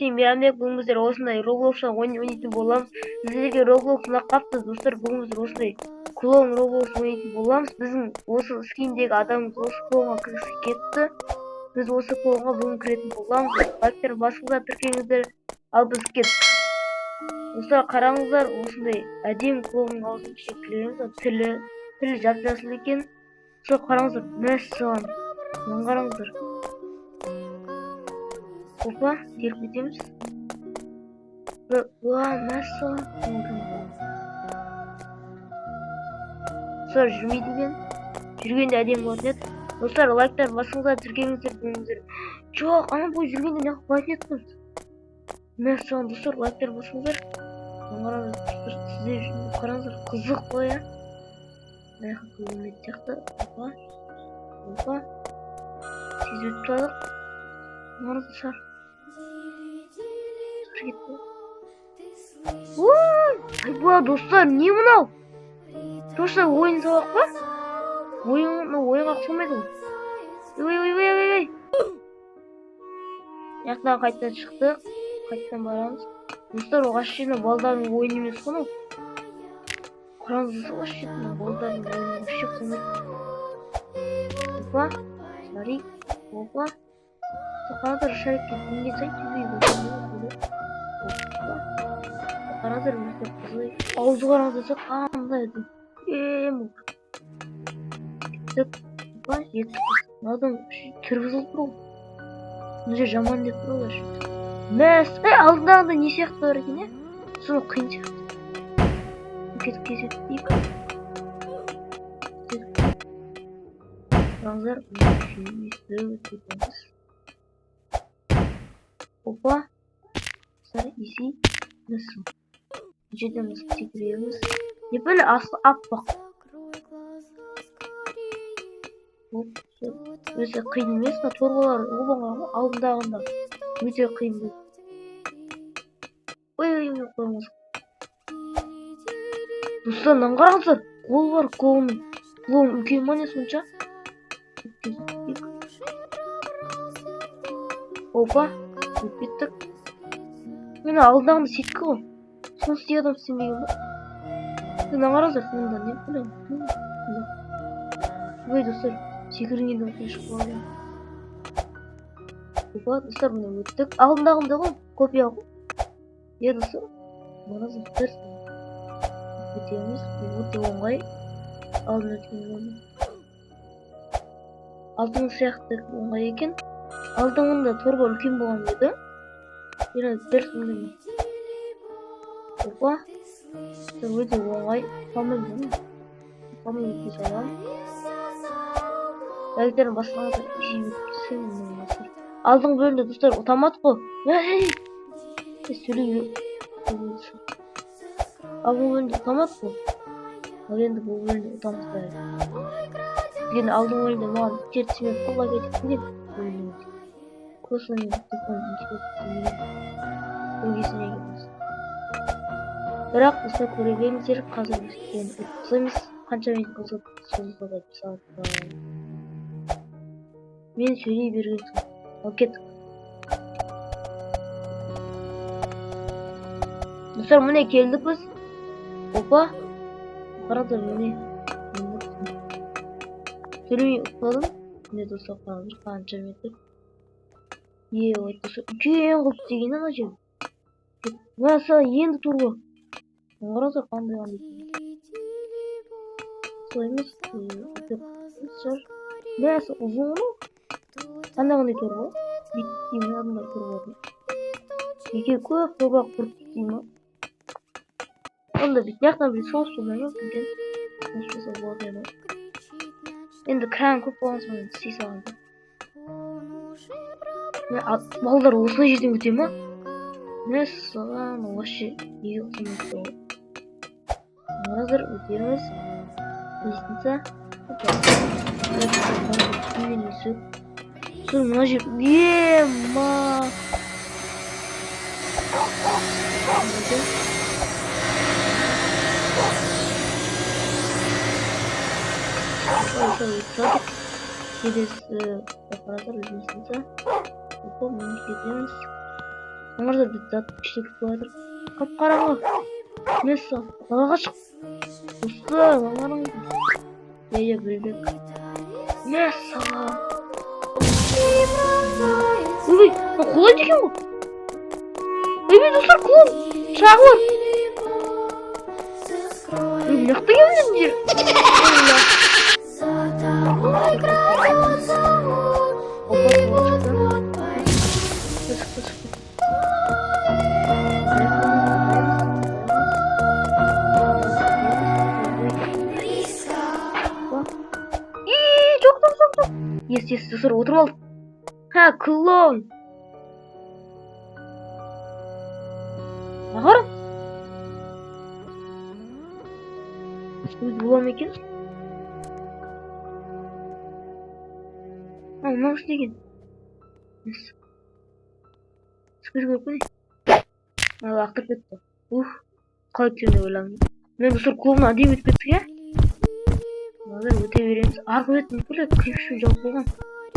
Сен Мейрамбек, бүгін біздер осындай Roblox'та ойын ойнайтын боламыз. Сіздерге Roblox ұнап қапты, достар, бүгін біздер осындай клоун Roblox ойнайтын боламыз. Біздің осы скиндегі адамымыз осы клоунға кіргісі кетті. Біз осы клоунға бүгін кіретін боламыз. Лайктар басыңыздар, тіркеліңіздер. Ал біз кеттік. Достар, қараңыздар, осындай әдемі клоунның аузын ішіне кіреміз. Тілі жап-жасыл екен. Сол қараңыздар, мәссаған. Мына қараңыздар. Опа, теріп кетеміз. Уа, мәссаған. Достар, жүрмейді екен. Жүргенде әдемі болатын еді. Достар, лайктар басыңыздар, тіркеліңіздер, көріңіздер. Жоқ, ана бұл жүргенде неғып құлайтын едік қой. Мәссаған, достар, лайктар басыңыздар. Қараңыздар, сіздер қараңыздар, қызық қой, иә. Мына жаққа көрінбейтін сияқты. Опа. Опа. Тез өтіп тастадық. Қараңыздар, шар. Шар кетті. Ой, айба, достар, не мынау? Просто ойын сабақ па? Ойын, мынау ойынға ұқсамайды ғой. Ой, ой, ой, ой, ой. Жақтан қайтадан шықтық. Қайтадан барамыз. Достар, вообще мына балдардың ойыны емес қой мынау. Қараңыздар, вообще мына балдардың ойыны вообще ұқсамайды. Опа, шарик, опа. Қараңыздар, шарикке мінген сайын төбеге көтеріледі. Опа. Қараңыздар, өте қызық. Аузы қараңыздар, қандай үлкен болып. Кеттік. Опа, жеттік. Мынадан түрі бұзылып тұр ғой. Мына жер жаман деп тұр ғой. Мәс, ей, алдындағындай не сияқты бар екен, иә? Соны қиын сияқты. Кетіп кетейік. Қараңыздар, өстіп өтеміз. Опа. Достар, изи. Мәссаған. Бұл жерден біз секіреміз. Не бәле, асты аппақ. Оп, өте қиын емес, мына торбалар оп-оңай ғой, алдындағында өте қиын болды. Ой, ой, ой, қойыңыз. Достар, мынаны қараңыздар, қол бар клоунның. Клоун үлкен ма не сонша? Опа, өтіп кеттік. Міне, алдындағында сетка ғой. Соны істеген адам істемеген ба? Мына қараңыздар, мында не білемін. Ой, достар, секіргенде осылай шығып қалады. Опа, достар, міне өттік. Алдындағындай ғой, копия ғой. Иә, достар, қараңыздар, дұрыс. Өтеміз, өте оңай. Алдын өткен жолы. Алдыңғы сияқты оңай екен. Алдыңғында торба үлкен болған еді. Енді дәл сондай. Опа. Өте оңай. Қалмаймын ғой. Қалмай өте саламын. Лайктарын бассаңыздар, достар. Алдыңғы бөлімде, достар, ұтамадық қой. Ей! Сөйлей. Алдыңғы бөлімде ұтамадық қой. Ал енді бұл бөлімде ұтамыз бәрі. Өйткені алдыңғы бөлімде маған тер түсмей қолға кетіп кеткен. Сосын мен телефон көргесіне. Бірақ, достар, көре беріңіздер, қазір біз оны ұтқызамыз. Қанша минут болса созылса да бір сағат. Мен сөйлей берген соң. Ал кеттік. Достар, міне келдік біз. Опа. Қараңыздар, міне. Сөйлемей ұтпадым. Міне, достар, қараңыздар, қанша метр. Е, ой, достар, үлкен қылып істеген ана жер. Мәссаған, енді тұр ғой. Қараңыздар, қандай қандай. Солай емес, мәссаған, ұзын ғой. Қандай қандай тұр ғой. Бүйтіп мынандай тұр ғой. Екеуі көп торба құрып істей ма? Онда бүйтіп жақтан бір соғыс болмай ма екен? Соғыс болса болады еді. Енді кран көп болған соң істей салған. Балдар осындай жерден өте ма? Мәссаған, вообще неге ұқсамайды ғой. Қараңыздар, өтеміз. Лестница. Опа. Есік. Сосын мына жер ема. Өтіп келесі, қараңыздар, лестница. Опа, міне кетеміз. Аңғарда зат ештеңе болып жатыр. Қап-қараңғы. Мәссаған, далаға шық. Достар, мына қараңыз. Иә, білдік. Мәссаған. Ойбай, мына құлайды екен ғой. Ойбай, достар, клоун. Пышағы бар. Ой, мына жақта келдіңдер. Опа, шықты. Шықты, шықты. И, жоқ, жоқ, жоқ, жоқ. Yes, yes, достар, отырып алдық. Ха, клоун. Мына қара. Өзі бола ма екен? А, мынау не екен? Түсіп кету керек қой, не? А, лақтырып кетті. Уф, қалай түсемін деп ойладым. Міне, достар, клоун әдемі өтіп кеттік, иә? Қазір өте береміз. Арғы бетін бүкіл кірпішпен жауып қойған.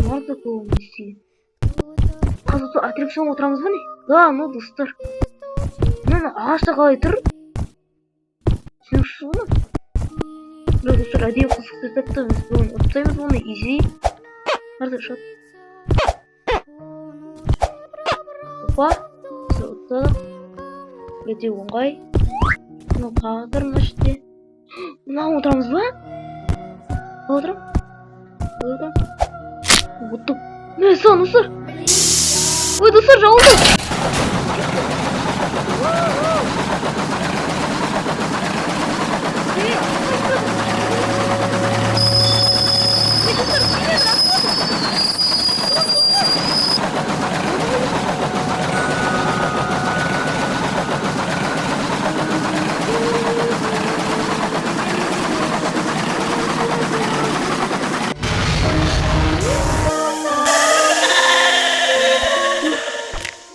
Олар да клоун не істеген? Қазір сол аттракционға отырамыз ба, не? Да, ну, достар. Мына ағашта қалай тұр? Түсініксіз ғой мына. Бірақ, достар, әдемі қызық жасапты. Біз бүгін ұтсаймыз оны изи. Қарсы ұшады. Опа, біз ұттық. Өте оңай. Мынау тағы тұр мына жерде. Мынаған отырамыз ба? Қалай отырамын? Қалай отырамын? Ұттым. Мәссаған, достар. Ой, достар, жабылды. Ой, достар, привет, откуда?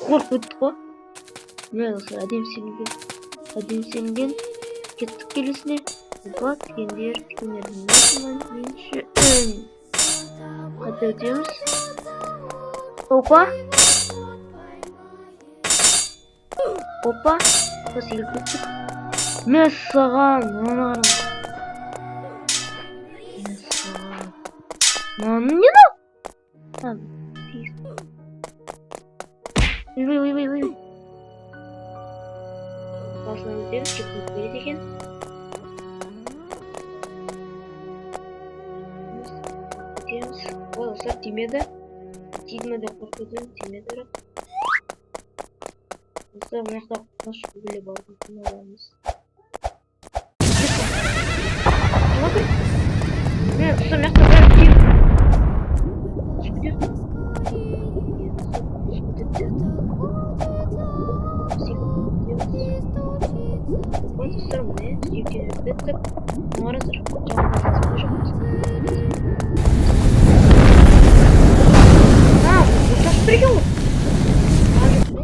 Қорқып кеттік қой. Міне, достар, әдемі істелінген. Әдемі істелінген. Кеттік келесіне. Опа, тікендер, тікендердің меніңше. Қайта өтеміз. Опа. Опа. Секіріп кеттік. Мәссаған, мынаны қараңыз. Мәссаған. Мынаны не мынау? А, тиіс. Ойбай, ойбай, ойбай. Басынан өтеміз, чекпоинт береді екен. Өтеміз. Ой, достар, тимеді. Тиді ме деп қорқып едім, тимеді бірақ. Достар, мына жақта қорқыныш белгілі бар. Бұны аламыз. Міне, достар, мына жақта бәрі тиіп. Түсіп кетеді. Түсіп кетеді. Секіріп кетеміз. Ой, достар, міне, сүйектен өтіп кеттік. Қараңыздар, жағында жоқпыз. А, ұстасып тұр екен ғой. А, жоқ.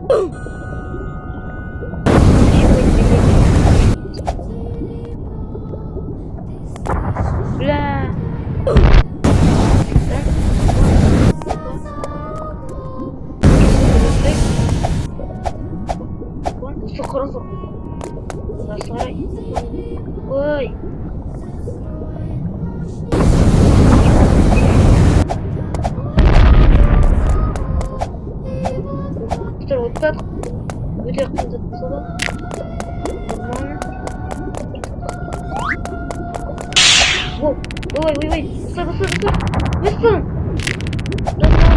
М, Бля. Так. Достар, қараңыздар. Достар, ой. Достар, өтпедік. Өте қиын зат болса да. Нормально. Воу, ой, ой, ой, достар, достар, достар. Достар. Достар,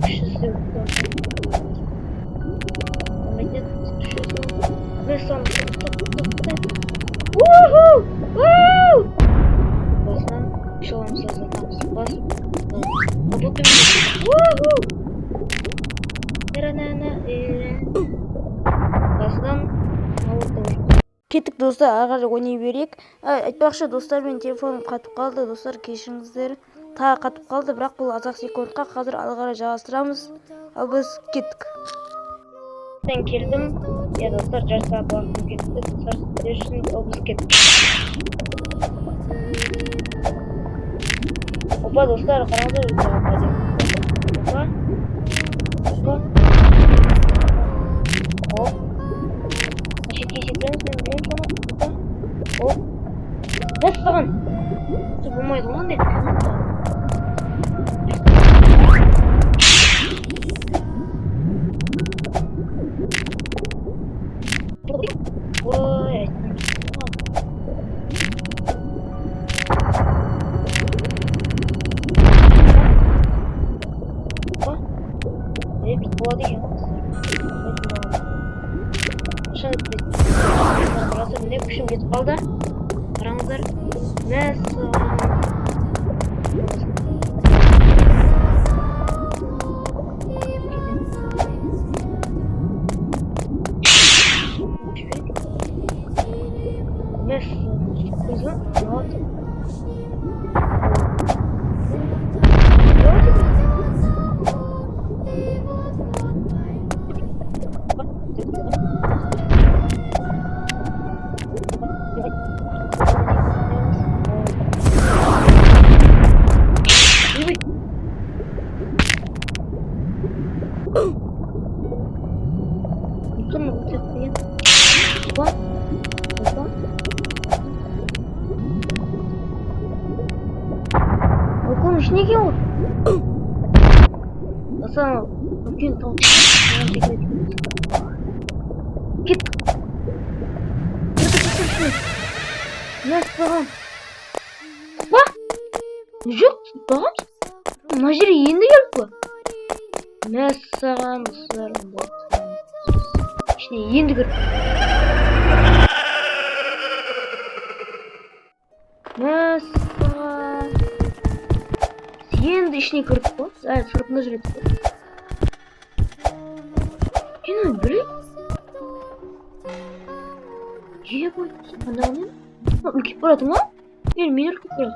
күшсіз деп болмайтын еді, күшсіз. Мәссаған, Уху! Уу! Басынан күш аламыз, азатамыз. Бас. Уху! Осыдан ауырды. Кеттік, достар, ары қарай ойнай берейік. Айтпақшы, достар, менің телефоным қатып қалды, достар, кешіріңіздер. Тағы қатып қалды, бірақ бұл аз-ақ секундқа. Қазір ары қарай жалғастырамыз. Ал біз кеттік. Мен келдім. Иә, достар, жарты сағат уақытым кетті. Достар, сіздер үшін, ал біз кеттік. Опа, достар, қараңыздар, өте әдемі. Опа. Опа. Оп. Шетке секіреміз, мен білемін соны. Опа. Оп. Мәссаған. Болмайды ғой ондай. Ой, айттым. Опа. Е, бүйтіп болады екен ғой, достар. Қашан өтпейді. Қараса, міне, күшім кетіп қалды. Қараңыздар. Мәссаған. Мәссаған. Көрдіңіз ба? Вот. Ойбай. Үлкен өте қиын. Опа. Опа. Акуланың ішінде екен ғой. Достар, анау үлкен тау. Оған секіреді. Кеттік. Кеттік, кеттік, кеттік. Мәссаған. Опа. Жоқ, тұтпаған. Мына жерге енді келдік қой. Мәссаған, достар. Ішіне енді кіріп. Мәссаған. Енді ішіне кірдік қой. Ә, сыртында жүреді қой. Енді білейін. Ебать, қандай қандай? Үлкейіп бара жатыр ма? Мен үлкейіп бара жатырмын.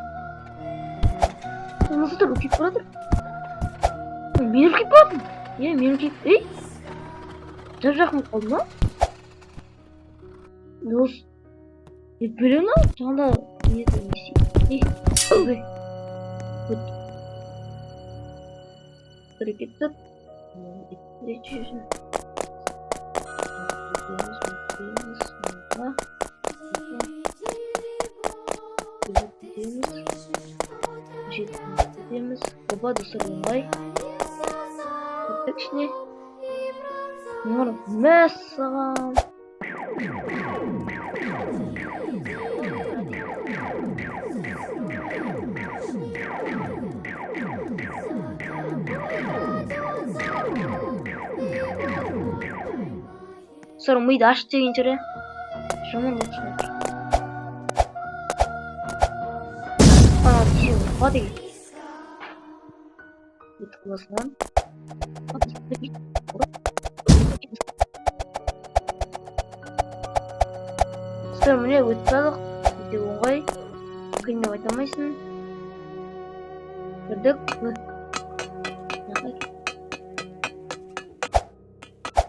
Достар, үлкейіп бара жатыр. Мен үлкейіп бара жатырмын. Е, мен үлкейіп. Ей! Жап жақын болып қалды ма? Дос. Е, білемін ау, жаңағыда не не істейді. Ей, ой. Вот. Бір кеттік. Жеті. Опа. Кетеміз. Жетеміз. Опа, достар, оңай. Кеттік ішіне. Мәссаған. Достар, миды ашты деген шығар, иә. Жаман болып жатыр. Ана тисе ұрпа деген. Өтіп қаласың. Достар, міне, өтіп алдық. Өте оңай. Қиын деп айта алмайсың. Кірдік.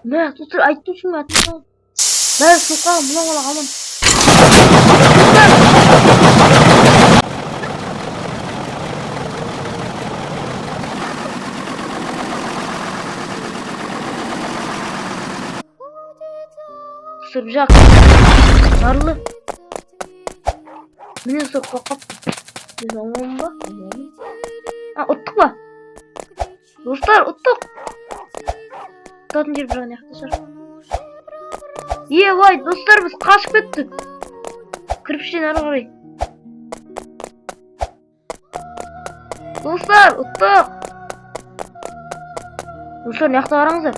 Мә, достар, айттым шын, айттым. Мә, суқа, мына бала аман. Достар, бір жақ. Нарлы. Міне, достар, қорқып. Біз аман ба? Аманмын. А, ұттық па? Достар, ұттық. Ұтатын жер бір ана жақта шығар. Е, вай, достар, біз қашып кеттік. Кірпіштен ары қарай. Достар, ұттық. Достар, мына жақта қараңыздар.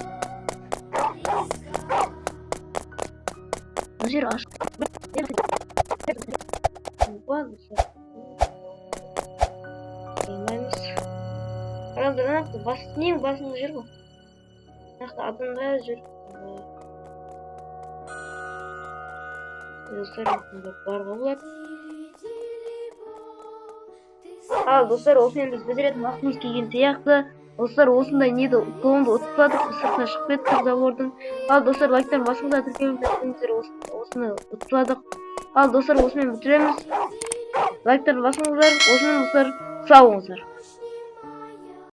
Мына жер ашық. Опа, достар. Қоймаймыз. Қараңыздар, ана жақта бас, нең басында жер ғой. Мына жақта адамдар жүр. Достар, осында баруға болады. Ал, достар, осымен біз бітіретін уақытымыз келген сияқты. Достар, осындай неді, клонды ұтпадық, сыртына шығып кеттік забордың. Ал, достар, лайктан басыңыздар, тіркеліңіздер. Осыны ұтпадық. Ал, достар, осымен бітіреміз. Лайктан басыңыздар. Осымен, достар, сау болыңыздар.